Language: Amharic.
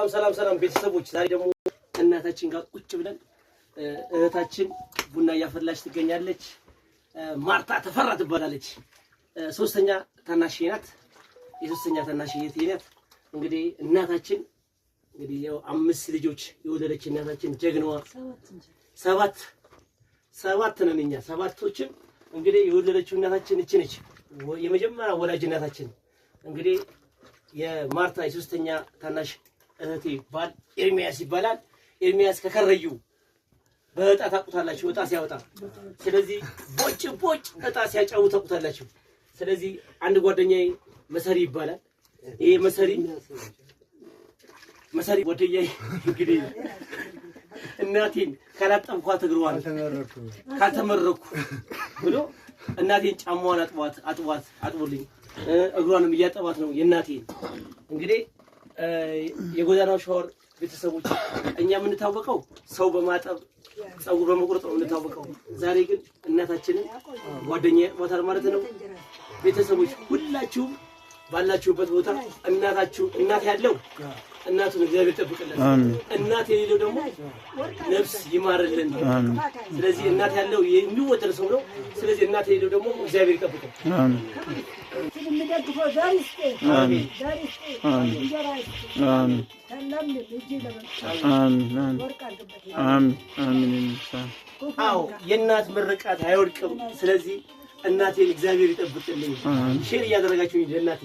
ሰላም ሰላም ቤተሰቦች፣ ዛሬ ደግሞ እናታችን ጋር ቁጭ ብለን እህታችን ቡና እያፈላች ትገኛለች። ማርታ ተፈራ ትባላለች። ሶስተኛ ታናሽ ናት። የሶስተኛ ታናሽ እህቴ ናት። እንግዲህ እናታችን እንግዲህ ያው አምስት ልጆች የወለደች እናታችን ጀግናዋ፣ ሰባት ሰባት ነን እኛ። ሰባቶችም እንግዲህ የወለደችው እናታችን እቺ ነች። የመጀመሪያ ወላጅ እናታችን እንግዲህ የማርታ የሶስተኛ ታናሽ እህቴ ባል ኤርሚያስ ይባላል። ኤርሚያስ ከከረዩ በእጣ ታውቁታላችሁ፣ እጣ ሲያወጣ። ስለዚህ ቦጭ ቦጭ እጣ ሲያጫው ታውቁታላችሁ። ስለዚህ አንድ ጓደኛዬ መሰሪ ይባላል። ይሄ መሰሪ መሰሪ ጓደኛዬ እንግዲህ እናቴን ካላጠብኳት እግሯን ካልተመረኩ ብሎ እናቴን ጫማዋን አጥቧት አጥቧት አጥቦልኝ እግሯንም እያጠባት ነው የእናቴን። እንግዲህ የጎዳናው ሻወር ቤተሰቦች፣ እኛ የምንታወቀው ሰው በማጠብ፣ ፀጉር በመቁረጥ ነው የምንታወቀው። ዛሬ ግን እናታችንን ጓደኛ ያጥቧታል ማለት ነው። ቤተሰቦች ሁላችሁም ባላችሁበት ቦታ እናታችሁ፣ እናት ያለው እናቱን እግዚአብሔር ይጠብቅልን፣ እናት የሌለው ደግሞ ነፍስ ይማርልን። ስለዚህ እናት ያለው የሚወደድ ሰው ነው። ስለዚህ እናት የሌለው ደግሞ እግዚአብሔር ይጠብቀው። የሚደግፈው ዘር ይስጥ፣ ዘር ይስጥ፣ እንጀራ ይስጥ፣ ተለምን እጅ ወርቅ አድርግበት። አዎ፣ የእናት ምርቃት አይወድቅም። ስለዚህ እናቴን እግዚአብሔር ይጠብቅልኝ። Share እያደረጋችሁ ለእናቴ።